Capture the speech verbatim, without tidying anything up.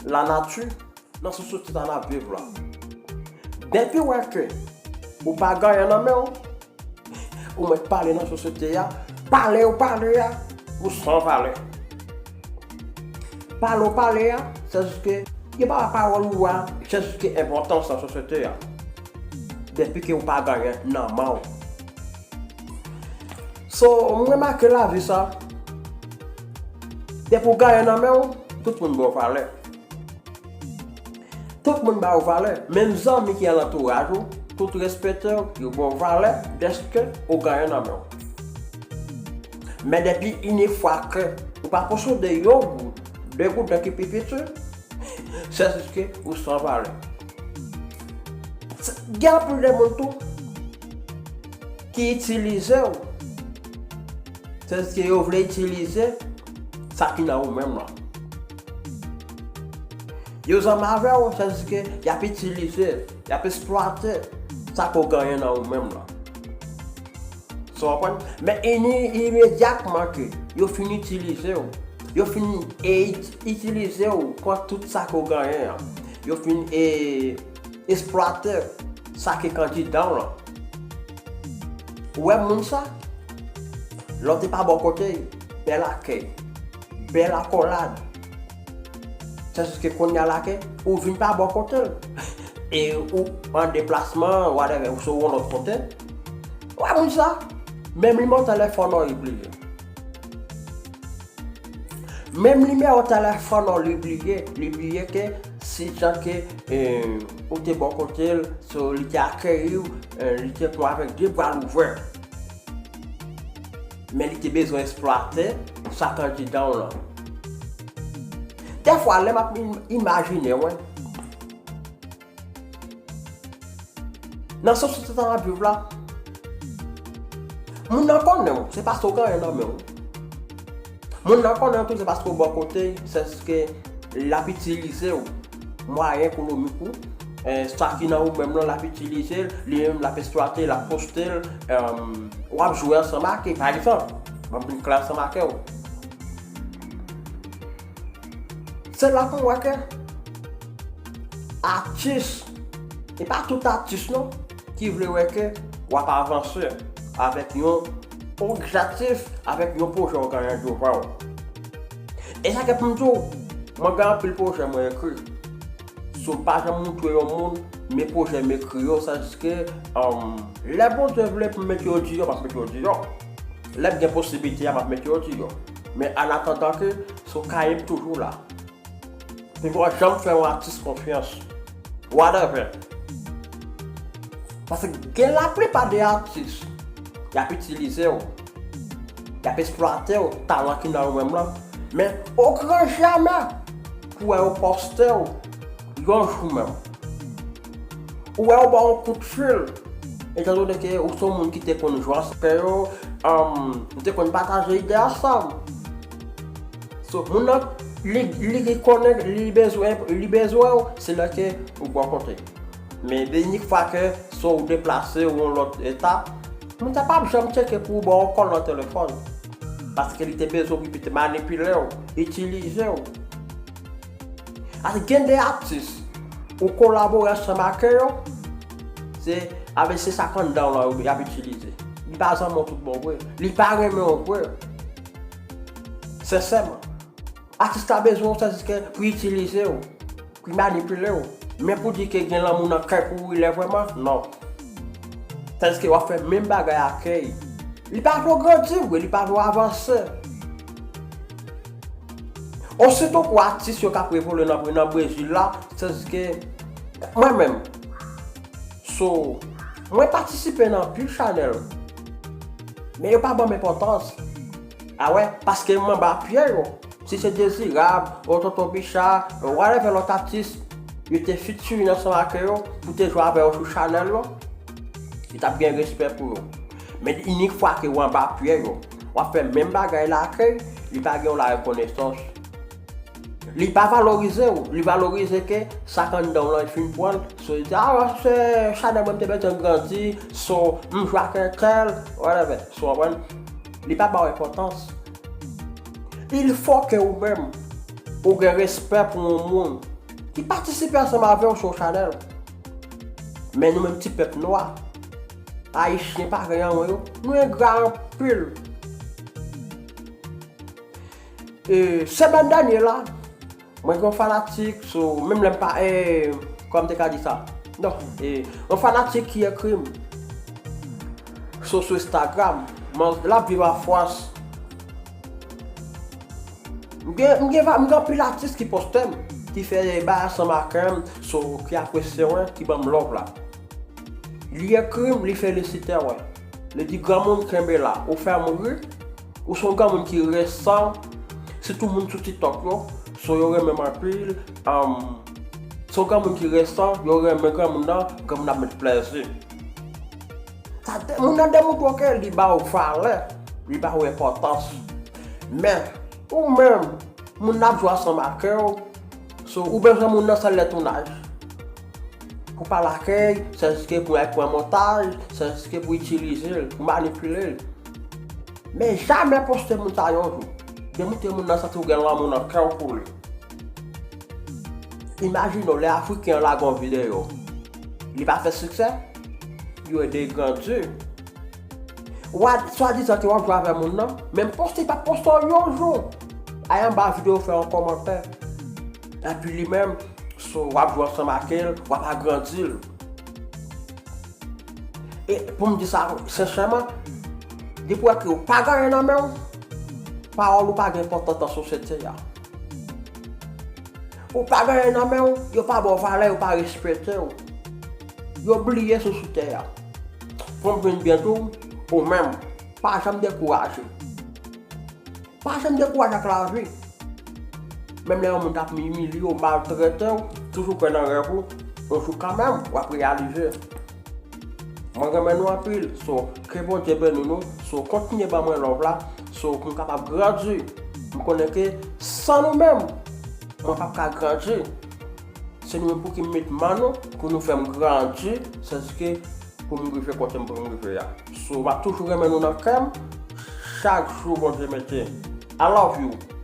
lanati, nan sosyete sa n ap viv la. Depi w wè ke ou pa gen anyen nan men w, ou mèt pale nan sosyete a, pale ou pale a, ou san valè. Pale ou pale a, se jis ke yo pa wè pawòl ou a, se jis ke enpòtans nan sosyete a. Depi ke ou pa gen anyen nan men w. So, m remake lavi sa, depi w gen anyen nan men w, tout moun ba w valè. Tout moun ba w valè. Menm zanmi ki alantouraj ou, tout respekte w, yo ba w valè dèske ou gen anyen nan men w. Men depi inik fwa ke ou pa posede yon goud, de goud nan ki pi piti, se jis ke ou san valè. Gen anpil de moun tou ki itilize w. Se jis ke yo vle itilize sa ki nan ou menm lan. Yo zanmi avè w, se jis ke y ap itilize, y ap eksplwate sa ke w genyen nan ou menm lan. Sa w konprann? Men ini-, imedyatman ke yo fin itilize w, yo fin, e, it-, itilize w, pran tout sa ke w genyen an. Yo fin, e, eksplwate sa ki kandidan w lan. Ou wè moun sa? Lè w te pa bò kote, bèl akèy, bèl akòlad. Se jis ke kounye a la ke ou vin pa bò kote l. E ou an deplasman, whatever, ou sou yon lòt kote. Ou wè moun sa? Menm li mete telefòn nan li bliye. Menm nimewo telefòn ou li bliye, li bliye ke si jan ke, eh, ou te bò kote l, so li te akeyi w, eh, li te pran w avèk de bra louvè. Men li te bezwen eksplwate sa k andidan w lan. Dèfwa, lè m ap im-, imajine w, nan sosyete sa n ap viv la, moun nan konnen w, se paske w gen anyen nan men w. Moun nan konnen w tou, se paske w bò kote l, se ke l ap itilize w, mwayen ekonomik ou, eh, sa ki nan ou menm lan, l ap itilize l, li menm l ap eksplwate, l ap poste l, eh, w ap jwe ansanm ak li, pa egzanp, ban m vin klè ansanm ak ou. Se la pou m wè ke atis, e pa tout atis non, ki vle wè ke w ap avanse avèk yon objektif, avèk yon pwojè w genyen devan w. E sa k ap pou m di w, mwen gen anpil pwojè mwen ekri. So, m pa janm montre yon moun men pwojè m ekri yo, sa jis ke, um, lè Bondye vle pou m mete yo deyò, m ap mete yo deyò. Lè m gen posiblite a, m ap mete yo deyò. Men an atandan ke, so, kaye m toujou la. Mwen pa janm fè yon atis konfyans. Whatever. Paske gen laplipa de atis, y ap itilize w. Y ap eksplwate w, talan ki nan ou menm lan. Men, o gran jamè, pou wè yo poste w, yon jou menm. Ou wè yo ba w yon kout fil. Etandone ke ou se yon moun ki te konn jwe ansanm yo, um, nou te konn pataje ide ansanm. So, moun nan, li, li, li konnen, li bezwen, li bezwen w, se lè ke ou bò kote. Men denyik fwa ke, so, ou deplase, ou yon lòt eta, moun sa p ap janm tcheke pou ou ba w kòl nan telefòn. Paske li te bezwen w pou li te manipile w, itilize w. Paske gen de atis, ou kolabore ansanm ak yo, se, a, se sa k anndan w lan y ap itilize. Li pa zanmi w tout bon vre. Li pa renmen w vre. Sensèman. Atis la bezwen w, sa se ke pou itilize w, pou manipile w. Men pou di ke gen lanmou nan kè pou ou, lè vrèman, non. Tandiske w ap fè menm bagay ak li. Li pa vle w grandi vre, li pa vle w avanse. Osito pou atis yo k ap evolye nan, nan Brezil la, tandiske mwen menm, so, mwen patisipe nan anpil chanèl, men yo pa ban m enpòtans. A wè, paske m anba pye yo. Si se Dezirab, ou Tonton Bicha, whatever lòt atis, yo te featuring ansanm ak yo pou te jwe avè yo sou chanèl yo, li t ap gen respè pou yo. Men inik fwa ke w anba pye yo, w ap fè menm bagay la ak li, li pa gen yon larekonesans. Li pa valorize w, li valorize ke sa k anndan w lan, li fin pran l. So, li di, "Ah, se chanèl mwen, m te bezwen grandi, so, m jwe ak entèl, whatever." So, w konprann? Li pa ba w enpòtans. Il faut que ou menm, Ou gen respè pou yon moun ki patisipe ansanm avè w sou chanèl. Men nou menm ti pèp nwa, Ayisyen parèy an mwen yo, nou engra anpil. E, semèn dènye la, mwen gen yon fanatik sou, menm lè m pa, e, kòman m te ka di sa? Non, e, yon fanatik ki ekri m sou, sou Instagram, men l ap viv an Frans. M gen, m gen, va- m gen anpil atis ki poste m, ki fè bay ansanm ak m, so, ki apresye mwen, ki ban m love la. Li ekri m, li felisite mwen. Li di, "Granmoun, kenbe la, ou fè m ri, ou se yon granmoun ki resan, sitou moun sou TikTok yo, so yo renmen m anpil, um, se yon granmoun ki resan, yo renmen granmoun nan, granmoun ap met plèzi." Sa te, moun nan demontre w ke li ba w valè, li ba w enpòtans. Men, ou menm, moun nan ap jwe ansanm ak w, so, ou bezwen moun nan sèl lè tounaj. Pou pale ak l, se jiske pou al pran montaj, se jiske pou itilize l, pou manipile l. Men jamè poste moun sa yon jou. Demontre moun nan santi w gen lanmou nan kè w pou li. Imajine w, lè Afriken an lage yon videyo, li pa fè siksè, yo ede l grandi. W a, swadizan ke w ap jwe avè moun nan, menm poste, li pa poste w yon jou. Ay anba videyo, fè yon kòmantè. Epi li menm, so, w ap jwe ansanm ak l, w ap agrandi l. E pou m di sa sensèman, depi w wè ke w pa gen anyen nan men w, pawòl ou pa gen enpòtans nan sosyete a. Ou pa gen anyen nan men w, yo pa ba w valè, yo pa respekte w. Yo bliye sou, sou tè a. Pou m vin byen di w, ou menm, pa janm dekouraje. Pa janm dekouraje ak lavi. Menm lè yon moun t ap imilye w, maltrete w, toujou kwè nan rèv ou, yon jou kanmenm, w ap reyalize. Mwen renmen nou anpil, so, ke Bondye beni nou, so, kontinye ban mwen love la, so, pou m kapab grandi. M konnen ke san nou menm, mwen p ap ka grandi. Se nou menm pou ki m met men nou, pou nou fè m grandi, sèske pou m rive kote m pou m rive a. So, m ap toujou renmen nou nan kè m, chak jou Bondye mete. I love you.